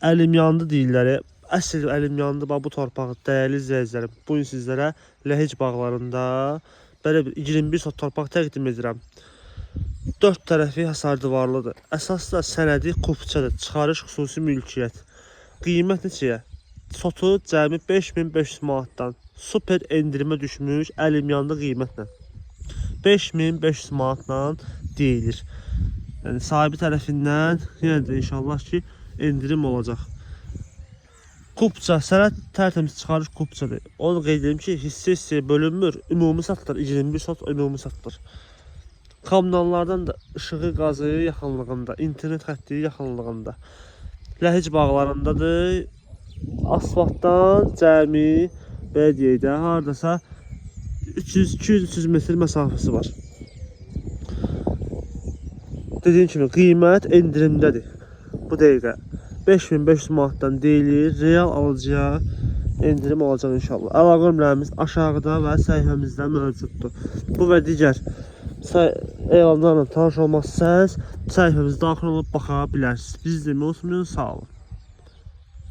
Əlim yandı deyirlər. Əsl əlim yandı bax bu torpaq, dəyərli izləyicilərim. Bu gün sizlərə Ləhəc bağlarında belə bir 21 sot torpaq təqdim edirəm. Dörd tərəfi hasar divarlıdır. Əsas da sənədi kupçadır. Çıxarış xüsusi mülkiyyət. Qiymət neçəyə? Sotu cəmi 5500 manatdan. Super endirimə düşmüş əlim yandı qiymətlə. 5500 manatla deyilir. Yəni sahibi tərəfindən yenə də inşallah ki endirim olacaq. Kupça, sənəd tərtəmiz çıxarış kupçadır. Onu qeyd edim ki, hissə hissəyə bölünmür, ümumi satılır. 21 sot ümumi satılır. Kommunallardan da işığı, qazı yaxınlığında, internet xətti yaxınlığında. Ləhəc bağlarındadır. Asfaltdan cəmi belə deyək də hardasa 300 200-300 metr məsafəsi var. Dediyim kimi qiymət endirimdədir. Bu dəqiqə 5500 manatdan deyilir. Real alıcıya endirim olacaq inşallah. Əlaqə nömrəmiz aşağıda və səhifəmizdə mövcuddur. Bu və digər elanlarla tanış olmaq istəsəniz səhifəmizə daxil olub baxa bilərsiniz. Bizi izləməyi unutmayın. Sağ olun.